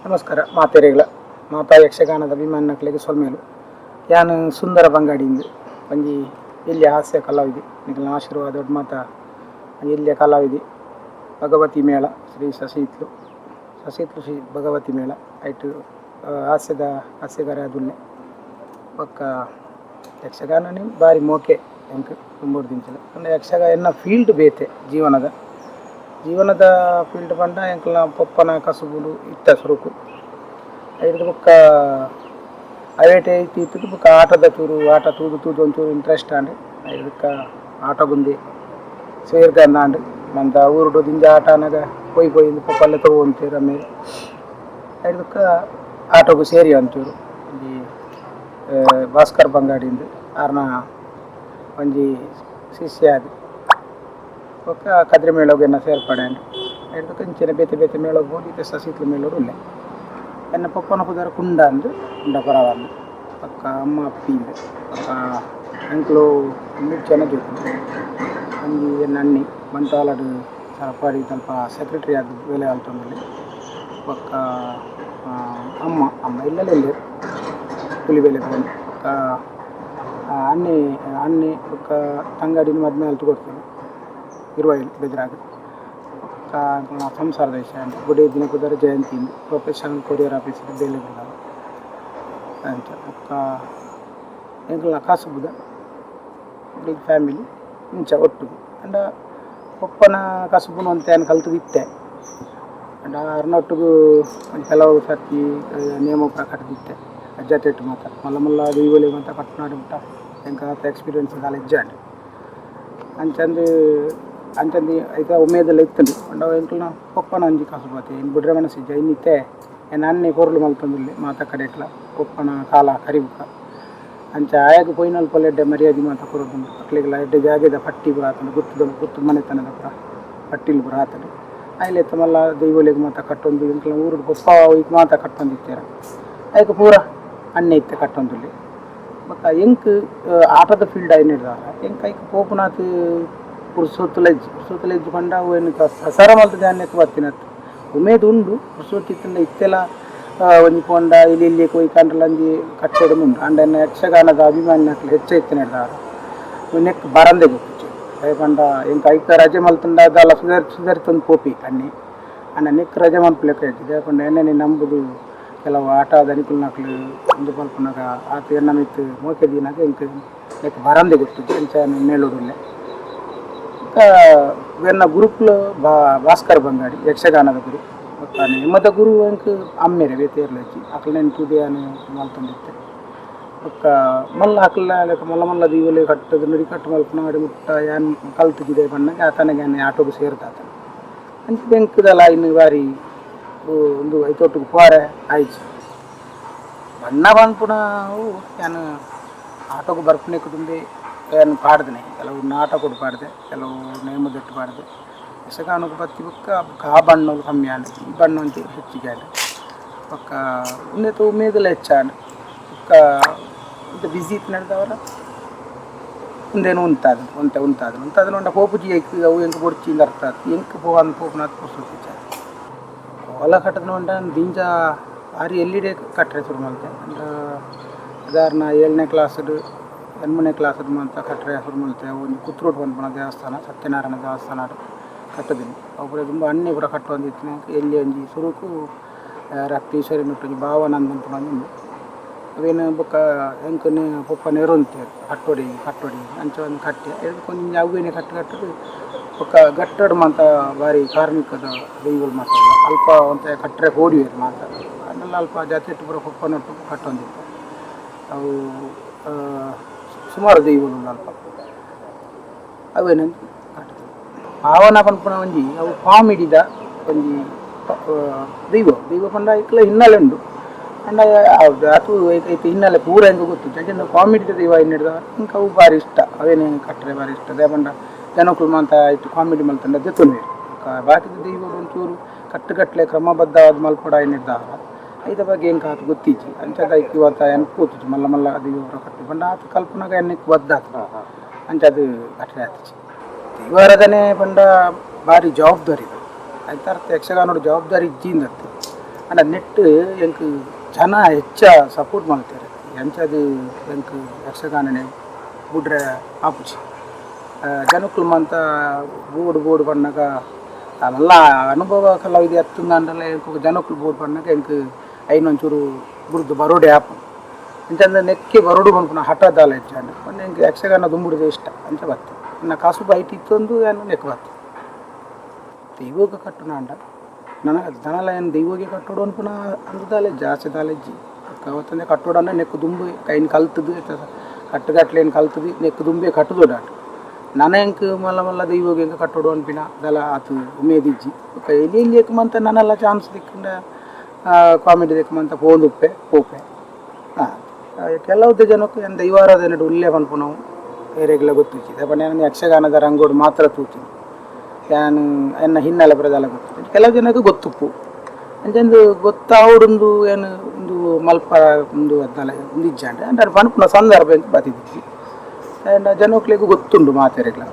ನಮಸ್ಕಾರ ಮಾತೆರೆಗಳ ಮಾತಾ ಯಕ್ಷಗಾನದ ಅಭಿಮಾನಿನಕ್ಲೆಗ್ ಸೊಲ್ಮೆಲು. ಯಾನ್ ಸುಂದರ ಬಂಗಾಡಿಂದು ಒಂಜಿ ಎಲ್ಯ ಹಾಸ್ಯ ಕಲಾವಿದೆ. ನಿಕಲ್ನ ಆಶೀರ್ವಾದ ಮಾತ ಎಲ್ಯ ಕಲಾವಿದೆ. ಭಗವತಿ ಮೇಳ ಶ್ರೀ ಸಸಿಹಿತ್ಲು, ಸಸಿಹಿತ್ಲು ಶ್ರೀ ಭಗವತಿ ಮೇಳ ಐಟ್ ಹಾಸ್ಯದ ಹಾಸ್ಯಗಾರ ಆದುಲ್ಲೆ. ಬೊಕ್ಕ ಯಕ್ಷಗಾನನೇ ಬಾರಿ ಮೋಕೆ ಎಂಕ್ ದುಂಬುರ್ದಿಂಚಲ. ಪಂಡ ಯಕ್ಷಗಾನ ಎನ್ನ ಫೀಲ್ಡ್ ಬೇತೆ. ಜೀವನದ ಜೀವನದ ಫೀಲ್ಡ್ ಪಂಡ ಎಂಕಲ್ನ ಪೊಪ್ಪನ ಕಸುಬುಲು ಇತ್ತ ಸುರುಕು. ಐಡ್ದ್ ಬೊಕ್ಕ ಅವೇಟೆ ಇತ್ತು ಇತ್ತುದು ಬೊಕ್ಕ ಆಟದ ಚೂರು ಆಟ ತೂದು ತೂದು ಒಂಚೂರು ಇಂಟ್ರೆಸ್ಟ್ ಆಂಡ್. ಐಡ್ ಬೊಕ್ಕ ಆಟಗುಂದೆ ಸೇರ್ಗಂದಾಂಡ್. ಮಂತ ಊರುಡು ದಿಂಜ ಆಟ ಆನಗ ಪೋಯಿ ಪೋಯಿ ಪೊಪ್ಪಲ್ಲೆ ತೋವೊಂತೆರ್ ಅಮ್ಮೆರ್. ಐಡ್ ಬೊಕ್ಕ ಆಟೊಗು ಸೇರಿ ಒಂಚೂರು ಒಂಜಿ ಭಾಸ್ಕರ್ ಬಂಗಾಡಿಂದು ಆರ್ನ ಒಂಜಿ ಶಿಷ್ಯ ಆದ್ ಬೊಕ್ಕ ಕದ್ರಿ ಮೇಳೊಗು ಎನ್ನ ಸೇರ್ಪಡೆ ಆಂಡ್. ಐಡ್ ಬೊಕ್ಕ ಇಂಚಿನ ಬೇತೆ ಬೇತೆ ಮೇಳೊಗು ಪೋದು ಇತ್ತೆ ಸಸಿಹಿತ್ಲು ಮೇಳೊಡು ಉಲ್ಲೆ. ಎನ್ನ ಪೊಪ್ಪನ ಪುದರ್ ಕುಂಡ ಅಂದ್, ಕುಂಡ ಪರವಂದ್. ಬೊಕ್ಕ ಅಮ್ಮ ಅಪ್ಪಿ ಇಂದ್. ಬೊಕ್ಕ ಎಂಕ್ಲು ಮೂಜಿ ಜನ ಜೋಕುಲು. ಒಂಜಿ ಎನ್ನ ಅಣ್ಣಿ ಬಂಟ್ವಾಳಡ್ ಸರಪಾಡಿ ದಲ್ಪ ಸೆಕ್ರೆಟರಿ ಆದ್ ಬೇಲೆ ಮಲ್ತೊಂದುಲ್ಲೆ. ಬೊಕ್ಕ ಅಮ್ಮ ಅಮ್ಮ ಇಲ್ಲಲೇ ಉಲ್ಲೆರ್, ಕೂಲಿ ಬೇಲೆ ಪೋನು. ಬೊಕ್ಕ ಅಣ್ಣೆ ಅಣ್ಣೆ ಬೊಕ್ಕ ತಂಗಡಿನ ಮದ್ಮೆ ಮಲ್ತ್ ಕೊರ್ತೆರ್ ಇರುವೈಲ್ ಬೆದ್ರಾಗ್. ಬೊಕ್ಕ ಸಂಸಾರದ ವಿಷಯ ಬೊಡೆದಿನ ಪುದರ್ ಜಯಂತಿ ಇಂದ್, professional courier office ಬೇಲೆ ಉಳ್ಳಾಲ್ ಅಂಚ. ಬೊಕ್ಕ ಎಂಕಲ್ನ ಕಸುಬುದ ಫ್ಯಾಮಿಲಿ ಇಂಚ ಒಟ್ಟುಗು. ಆಂಡ ಪೊಪ್ಪನ ಕಸುಬುನು ಒಂತೆ ಯಾನ್ ಕಲ್ತುದು ಇತ್ತೆ. ಆಂಡ ಅರ್ನೊಟ್ಟುಗು ಒಂಜಿ ಕೆಲವು ಸರ್ತಿ ನೇಮ ಪೂರ ಕಟ್ದಿತ್ತೆ ಅಜ್ಜತೆಟ್ ಮಾತ. ಮಲ್ಲ ಮಲ್ಲ ದೈವೊಲೆಗ್ ಮಾತ ಕಟ್ಟುನಾಡ್ ಮುಟ್ಟ ಎಂಕ್ ಆತ್ ಎಕ್ಸ್ಪೀರಿಯನ್ಸ್ ದಾಲ ಇಜ್ಜಾಂಡ್. ಅಂಚಂದ್ ಅಂಚಂದ್ ಐತ ಉಮೇದೆಲ ಇತ್ತುಂಡು. ಪಂಡ ಅವು ಎಂಕಲ್ನ ಪೊಪ್ಪನ ಒಂಜಿ ಕಸುಬು ಅತೆ, ಏನ್ ಬುಡ್ರೆ ಮನಸ್ಸಿಜ್ಜಿ. ಐನ್ ಇತ್ತೆ ಎನ್ನ ಅಣ್ಣೆ ಪೊರ್ಲು ಮಲ್ತೊಂದುಲ್ಲೆ ಮಾತ ಕಡೆಕ್ಲ ಪೊಪ್ಪನ ಕಾಲ ಕರಿಬುಕ. ಅಂಚ ಆಯಗ್ ಪೋಯಿನಲ್ಪ ಎಡ್ಡೆ ಮರ್ಯಾದೆ ಮಾತ ಕೊರೊಂದುಂಡು. ಅಕ್ಲೆಗ್ಲ ಎಡ್ಡೆ ಜಾಗೆದ ಪಟ್ಟಿ ಪೂರ ಆತುಂಡು. ಗುತ್ತುದ ಗುತ್ತು ಮನೆತನದ ಪೂರ ಪಟ್ಟಿಲು ಪೂರ ಆತುಂಡು. ಐಲೆತ್ತ ಮಲ್ಲ ದೈವೊಲೆಗ್ ಮಾತ ಕಟ್ಟೊಂದು ಎಂಕಲ್ನ ಊರುಡು ಪೊಪ್ಪ ಅವು ಮಾತ ಕಟ್ಟೊಂದಿತ್ತೆರ್. ಐಕ್ ಪೂರ ಅಣ್ಣೆ ಇತ್ತೆ ಕಟ್ಟೊಂದುಲ್ಲೆ. ಬೊಕ್ಕ ಎಂಕ್ ಆಟದ ಫೀಲ್ಡ್ ಆಯಿನೆಡ್ದಾವರ ಎಂಕ್ ಐಕ್ ಪೋಪುನಾತ್ ಪುರ್ಸೊತ್ತುಲ ಇಜ್ಜಿ. ಪುರ್ಸೊತ್ತುಲ ಇಜ್ಜಿ ಪಂಡ ಅವು ಏನು ಸಸಾರ ಮಲ್ತ್ದ್ ಯಾನ್ ನೆಕ್ಕ್ ಬತ್ತಿನತ್ತ್. ಉಮೇದ್ ಉಂಡು. ಪುರ್ಸೊತ್ತು ಇತ್ತ್ಂಡ ಇತ್ತೆಲ ಒಂಜಿ ಪೋಂಡ ಇಲ್ಲಿ ಇಲ್ಲಿ ಪೋಯಿ ಕಂಡಲ ಒಂಜಿ ಕಟ್ಟೊಡು ಉಂಡು. ಆಂಡ ಎನ್ನ ಯಕ್ಷಗಾನದ ಅಭಿಮಾನಿನಕ್ಲು ಹೆಚ್ಚ ಇತ್ತಿನೆಡ್ದಾವರ ನೆಕ್ಕ್ ಬರಂದೆ ಗೊತ್ತುಜ್ಜಿ. ದಾಯೆ ಪಂಡ ಎಂಕ್ ಐತ ರಜೆ ಮಲ್ತ್ಂಡ ದಾಲ ಸುಧಾರ್ ಸುಧಾರಿತೊಂದು ಪೋಪಿ ಅಣ್ಣೆ. ಆಂಡ ನೆಕ್ಕ್ ರಜೆ ಮಲ್ಪುಲೆಕ ಇಜ್ಜಿ. ದಾಯೆ ಪಂಡ ಎನ್ನನೆ ನಂಬುದು ಕೆಲವು ಆಟ ದನಿಕುಲ್ನಕ್ಲು ಉಂದು ಮಲ್ಪುನಗ ಆತ್ ಎನ್ನ ಮಿತ್ತ್ ಮೋಕೆ ದೀನಗ ಎಂಕ್ ನೆಕ್ಕ್ ಬರಂದೆ ಗೊತ್ತುಜ್ಜಿ. ಅಂಚ ಯಾನ್ ಮೇಲೊಡುಲ್ಲೆ. ಬೊಕ್ಕ ಎನ್ನ ಗುರುಕುಲು ಭಾಸ್ಕರ್ ಬಂಗಾಡಿ ಯಕ್ಷಗಾನದ ಗುರು. ಬೊಕ್ಕ ನೇಮದ ಗುರು ಎಂಕ್ ಅಮ್ಮೆರೆ, ಬೇತೆ ಏರ್ಲ ಇಜ್ಜಿ. ಅಕ್ಲೆನ್ ತೂದು ಯಾನ್ ಮಲ್ತೊಂದಿತ್ತೆ. ಬೊಕ್ಕ ಮಲ್ಲ ಅಕ್ಲ್ನ ಲೆಕ್ಕ ಮಲ್ಲ ಮಲ್ಲ ದೈವೊಲೆಗ್ ಕಟ್ಟುದು ನುಡಿಕಟ್ಟು ಮಲ್ಪುನ ಅಡೆ ಮುಟ್ಟ ಯಾನ್ ಕಲ್ತ್ಜಿದೆ ಪನ್ನಗ ಆತನಗ ಯಾನ್ ಆಟೊಗು ಸೇರ್ದಾತ. ಅಂಚ ಎಂಕ್ ದಾಲ ಇನ್ನು ಬಾರಿ ಉಂದು ಐತೊಟ್ಟುಗು ಪೋರೆ ಆಯಿಜಿ. ಬಣ್ಣ ಪನ್ಪುನ ಅವು ಯಾನ್ ಆಟೊಗು ಬರ್ಪುನೆಕ್ ದುಂಬೆ ಯಾನ್ ಪಾಡ್ದನೆ. ಕೆಲವು ನಾಟಕೊಡು ಪಾಡ್ದೆ, ಕೆಲವು ನೇಮದೊಟ್ಟು ಪಾಡ್ದೆ. ಯಕ್ಷಗಾನೊಗು ಬತ್ತಿ ಬೊಕ್ಕ ಬೊಕ್ಕ ಆ ಬಣ್ಣೊಲು ಕಮ್ಮಿ ಆಂಡ್, ಈ ಬಣ್ಣ ಒಂಚೂರು ಹೆಚ್ಚಿಗೆ ಆಂಡ್. ಬೊಕ್ಕ ಉಂದೆತ ಉಮೇದಲ ಹೆಚ್ಚಾಂಡ್. ಬೊಕ್ಕ ಒಂತೆ ಬಿಸಿ ಇತ್ತಿನೆಡ್ದಾವರ ಉಂದೆನ್ ಉಂತಾದ್ ಒಂತೆ ಉಂತಾದ್ ಉಂತಾದ್ ಪಂಡ ಪೋಪುಜಿ ಐಕ್. ಅವು ಎಂಕ್ ಬೊಡ್ಚಿ ಇಂದ್ ಅರ್ಥ ಆತ್. ಎಂಕ್ ಪೋವಂದ್ ಪೋಪುನಾತ್ ಪುರ್ಸೊತ್ತು ಇಜ್ಜಾಂಡ್. ಕೋಲ ಕಟ್ಟುನ ಪಂಡ ದಿಂಜ ಬಾರಿ ಎಲ್ಲಿಡೆ ಕಟ್ಟರೆ ಸುರು ಮಲ್ತೆ. ಅಂಡ ಸಾಧಾರಣ ಏಳನೇ ಕ್ಲಾಸ್ಡ್ ಎಣ್ಮನೇ ಕ್ಲಾಸ್ಡ್ ಮಾತ ಕಟ್ಟರೆ ಸುರು ಮಲ್ತೆ. ಅವು ಒಂಜಿ ಕುತ್ರೋಟ್ ಪನ್ಪುನ ದೇವಸ್ಥಾನ, ಸತ್ಯನಾರಾಯಣ ದೇವಸ್ಥಾನ ಕಟ್ಟುದಿನಿ. ಅವು ಪೂರ ದುಂಬು ಅಣ್ಣೆ ಪೂರ ಕಟ್ಟೊಂದಿತ್ತಿನ. ಎಲ್ಲಿ ಒಂಜಿ ಸುರುಕು ರಕ್ತೇಶ್ವರಿ ಒಂಜಿ ಭಾವನಂದ ಪನ್ಪುನ ಒಂಜಿ ಉಂಡು. ಅವೇನು ಬೊಕ್ಕ ಎಂಕ್ ಪೊಪ್ಪ ನೆರೊಂತೆರ್, ಕಟ್ಟೊಡಿ ಕಟ್ಟೊಡಿ. ಅಂಚ ಒಂಜಿ ಕಟ್ಟೆ ಕೊಂಚ ಅವ್ವೇನೆ ಕಟ್ಟು ಕಟ್ಟುದು. ಬೊಕ್ಕ ಗಟ್ಟಡ್ ಮಾತ ಬಾರಿ ಕಾರ್ಣಿಕದ ದೈವೊಲು ಮಾತ ಉಲ್ಲ. ಅಲ್ಪ ಒಂತೆ ಕಟ್ಟರೆ ಪೋಡಿಯೆರ್ ಮಾತ. ಅಂಡಲ ಅಲ್ಪ ಜತೆಟ್ ಪೂರ ಪೊಪ್ಪನೊಟ್ಟುಗು ಕಟ್ಟೊಂದಿತ್ತೆ. ಅವು ಸುಮಾರು ದೈವೊಲು ಉಲ್ಲ ಅಲ್ಪ. ಅವೇನು ಕಟ್ಟುದು ಭಾವನ ಪನ್ಪುನ ಒಂಜಿ ಅವು ಕಾಮಿಡಿದ ಒಂಜಿ ದೈವ. ದೈವ ಪಂಡ ಐಕ್ಲ ಹಿನ್ನೆಲೆ ಉಂಡು. ಅಂಡ ಅದು ಐತ ಹಿನ್ನೆಲೆ ಪೂರ ಎಂಕ್ ಗೊತ್ತುಜ್ಜಿ. ಅಂಚನೆ ಕಾಮಿಡಿದ ದೈವ ಆಯಿನೆಡ್ದ್ ಎಂಕ್ ಅವು ಬಾರಿ ಇಷ್ಟ. ಅವೇನೆ ಕಟ್ಟರೆ ಬಾರಿ ಇಷ್ಟ. ದಾಯೆ ಪಂಡ ಜನಕುಲು ಮಾತ ಐಟ್ ಕಾಮಿಡಿ ಮಲ್ತಂಡ ದೆತ್ತೊನುವೆರ್. ಬೊಕ್ಕ ಬಾಕಿದ ದೈವೊಡು ಒಂಚೂರು ಕಟ್ಟುಕಟ್ಲೆ ಕ್ರಮಬದ್ಧವಾದ್ ಮಲ್ಪೊಡಾಯಿನೆಡ್ದಾವರ ಐತ ಬಗ್ಗೆ ಎಂಕ್ ಆತ್ ಗೊತ್ತಿಜ್ಜಿ. ಅಂಚಾದ್ ಐಕ್ ಇವತ್ತ ಎಂಕ್ ಗೊತ್ತುಜ್ಜಿ. ಮಲ್ಲ ಮಲ್ಲ ದೈವ ಪೂರ ಕಟ್ಟು ಪಂಡ ಆತ್ ಕಲ್ಪುನಗ ಎನ್ನೆಕ್ ಬದ್ದಾತ್. ಅಂಚಾದ್ ಕಟ್ಟರೆ ಆತಿಜಿ. ದೈವಾರಾಧನೆ ಪಂಡ ಬಾರಿ ಜವಾಬ್ದಾರಿ. ಐತಾರ್ಥ ಯಕ್ಷಗಾನೊಡು ಜವಾಬ್ದಾರಿ ಇಜ್ಜಿ ಇಂದತ್ತು. ಆಂಡ ನೆಟ್ಟ್ ಎಂಕ್ ಜನ ಹೆಚ್ಚ ಸಪೋರ್ಟ್ ಮಲ್ತೆರ್. ಅಂಚಾದ್ ಎಂಕ್ ಯಕ್ಷಗಾನನೆ ಬುಡ್ರೆ ಆಪುಜಿ. ಜನಕುಲು ಮಾತ ಬೋಡು ಬೋಡು ಪನ್ನಗ ಮಲ್ಲ ಅನುಭವ ಕಲಾವಿದೆ ಅತ್ತುಂದಾಂಡಲ ಎಂಕ್ ಜನಕುಲು ಬೋಡು ಪನ್ನಗ ಎಂಕ್ ಐನ್ ಒಂಚೂರು ಬುಡ್ದು ಬರೋಡೆ ಆಪುಂಡು. ಅಂಚಂದ್ ನೆಕ್ಕೆ ಬರೋಡು ಪನ್ಪುನ ಹಠ ದಾಲ ಇಜ್ಜಾಂಡ್. ಪಂಡ ಎಂಕ್ ಯಕ್ಷಗಾನ ದುಂಬುಡ್ದೆ ಇಷ್ಟ ಅಂಚ ಬತ್ತೆ. ಎನ್ನ ಕಸುಬು ಐಟ್ ಇತ್ತೊಂದು ಯಾನ್ ನೆಕ್ ಬತ್ತೆ. ದೈವಗ್ ಕಟ್ಟುನಾಂಡ ನನ ನನಲ ಯಾನ್ ದೈವಗೆ ಕಟ್ಟೊಡು ಪನ್ಪುನ ಅಂದ್ ದಾಲ ಇಜ್ಜಿ, ಆಸೆ ದಾಲ ಇಜ್ಜಿ. ಅವತ್ತಂದೆ ಕಟ್ಟೊಡಂಡ ನೆಕ್ ದುಂಬು ಐನ್ ಕಲ್ತ್ದ್ ಕಟ್ಟುಗಟ್ಲೆನ್ ಕಲ್ತ್ದ್ ನೆಕ್ ದುಂಬೇ ಕಟ್ಟುದೊಡಾಂಡ್. ನನ ಎಂಕ್ ಮಲ್ಲ ಮಲ್ಲ ದೈವಗ್ ಎಂಕ್ ಕಟ್ಟೊಡು ಪನ್ಪಿನ ದಾಲ ಆತ್ ಉಮೇದ್ ಇಜ್ಜಿ. ಬೊಕ್ಕ ಎಲ್ಯ ಎಲ್ಯಕ್ ಮಾತ ನನಲ ಚಾನ್ಸ್ ತಿಕ್ಕ್ಂಡ ಕಾಮಿಡಿ ದೆಕ್ ಮಾತ ಪೋವೊಂದುಪ್ಪೆ ಪೋಪೆ. ಕೆಲವುದ ಜನಕ್ ಯಾನ್ ದೈವಾರಾಧನೆಡ್ ಉಲ್ಲೆ ಪನ್ಪುನವು ಏರೆಗ್ಲ ಗೊತ್ತಿಜ್ಜಿ. ದಾಯೆ ಪಂಡ ಯಾನ್ ಯಕ್ಷಗಾನದ ರಂಗೋಡು ಮಾತ್ರ ತೂತಿನಿ. ಯಾನ್ ಎನ್ನ ಹಿನ್ನೆಲೆ ಪೂರ ದಾಲ ಗೊತ್ತಿಜ್ಜಿ. ಕೆಲವು ಜನಕ್ ಗೊತ್ತುಪ್ಪು. ಅಂಚಂದ್ ಗೊತ್ತಾವೊಡುಂದು ಯಾನ್ ಉಂದು ಮಲ್ಪ ಉಂದು ದಾಲ ಉಂದು ಇಜ್ಜಾಂಡ್. ಆಂಡ ಪನ್ಪುನ ಸಂದರ್ಭ ಎಂಕ್ ಬತ್ತಿದಿಜ್ಜಿ. ಆಂಡ ಜನೊಕ್ಲೆಗ್ ಗೊತ್ತುಂಡು ಮಾತೆರೆಗ್ಲ.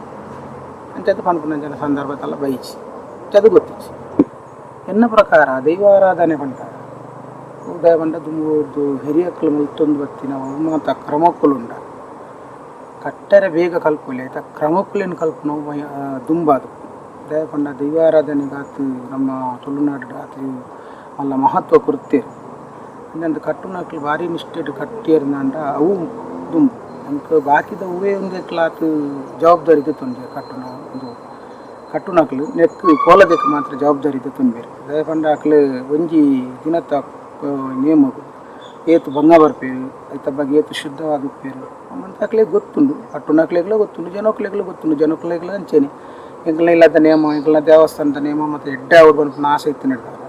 ಅಂಚಾದ್ ಪನ್ಪುನಂಚಿನ ಸಂದರ್ಭ ದಾಲ ಬೈಜಿ. ಅಂಚಾದ್ ಗೊತ್ತಿಜ್ಜಿ. ಎನ್ನ ಪ್ರಕಾರ ದೈವಾರಾಧನೆ ಪಂಡ ದಾಯೆ ಪಂಡ ದುಂಬುರ್ದು ಹಿರಿಯಕ್ಲು ಮಲ್ತೊಂದು ಬತ್ತಿನ ಅವು ಮಾತ ಕ್ರಮೊಕುಲುಂಡ. ಕಟ್ಟರೆ ಬೇಗ ಕಲ್ಪೊಲಿ ಐತ ಕ್ರಮೊಕುಲೆನ್ ಕಲ್ಪುನವು ದುಂಬಾದ್. ದಾಯೆ ಪಂಡ ದೈವಾರಾಧನೆಗಾತ್ ನಮ್ಮ ತುಳುನಾಡ್ ಆತ್ ಮಲ್ಲ ಮಹತ್ವ ಕೊರ್ತೆರ್. ಅಂಚಂದ್ ಕಟ್ಟುನಕ್ಲ್ ಬಾರಿ ನಿಷ್ಠೆಡ್ ಕಟ್ಟಿಯೆರ್ಂದಾಂಡ ಅವು ದುಂಬು. ಅಂಕ್ ಬಾಕಿದ ಒವ್ವೇ ಉಂದೆಕ್ಲಾತ್ ಜವಾಬ್ದಾರಿ ದೆತೊಂಜೆರ್ ಕಟ್ಟುನ ಉಂದು. ಕಟ್ಟುನಕ್ಲ್ ನೆಕ್ಕ್ ಕೋಲದೆಕ್ ಮಾತ್ರ ಜವಾಬ್ದಾರಿ ದೆತೊನ್ಬೆರ್. ದಾಯೆ ಪಂಡ ಅಕ್ಲ್ ಒಂಜಿ ದಿನತ ನೇಮೊಗು ಏತ್ ಬಂಗ ಬರ್ಪೆರ್, ಐತ ಬಗ್ಗೆ ಏತ್ ಶುದ್ಧವಾದ್ ಉಪ್ಪೆರ್ ಅವು ಅಕ್ಲೆಗ್ ಗೊತ್ತುಂಡು. ಕಟ್ಟುನಕ್ಲೆಗ್ಲ ಗೊತ್ತುಂಡು, ಜನೊಕ್ಲೆಗ್ಲ ಗೊತ್ತುಂಡು. ಜನೊಕ್ಲೆಗ್ಲ ಅಂಚೆನೆ ಎಂಕಲ್ನ ಇಲ್ಲದ ನೇಮ, ಎಂಕಲ್ನ ದೇವಸ್ಥಾನದ ನೇಮ ಮಾತ ಎಡ್ಡೆ ಆವೊಡು ಪನ್ಪಿನ ಆಸೆ ಇತ್ತಿನೆಡ್ದಾವರ